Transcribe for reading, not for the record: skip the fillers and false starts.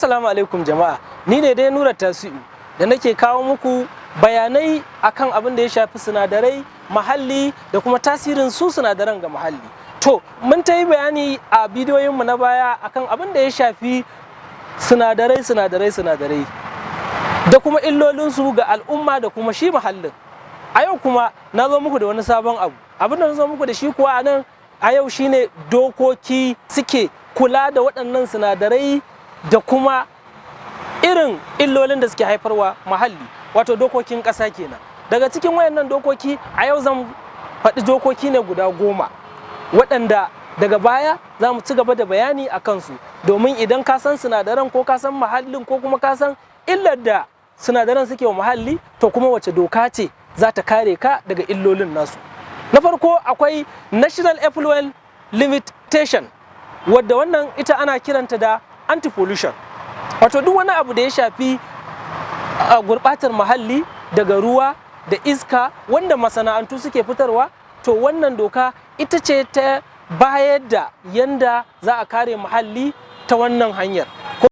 Assalamu alaikum jama'a, ni ne dai Nura Tasi'u da nake kawo muku bayanai akan abin da ya shafi sinadarai, muhalli da kuma tasirin su sinadaran ga muhalli. To, mun ta yi bayani a bidiyoyinmu na baya akan abin da ya shafi sinadarai, sinadarai, sinadarai da kuma illolinsu ga al'umma da kuma shi muhallin. A yau kuma na zo muku da wani sabon abu. Abin da na zo muku da shi kuwa a nan a yau shine dokoki suke kula da waɗannan sinadarai da kuma irin illolin da suke haifarwa muhalli, wato dokokin ƙasa kenan. Daga cikin wayannan dokoki, a yau zan faɗi dokoki ne guda 10 waɗanda daga baya za mu ci gaba da bayani a kansu, domin idan ka san sinadaran ko ka san muhallin ko kuma ka san illar da sinadaran suke wa muhalli, to kuma wace doka ce za ta kare ka daga illolin nasu. Na farko akwai National Effluent Limitation, wadda wannan ita ana kiranta da anti-pollution, wato duk wani abu da ya shafi gurbatar muhalli daga ruwa da iska wanda masana'antu suke fitarwa. To, wannan doka ita ce ta bayar da yanda za a kare muhalli ta wannan hanyar.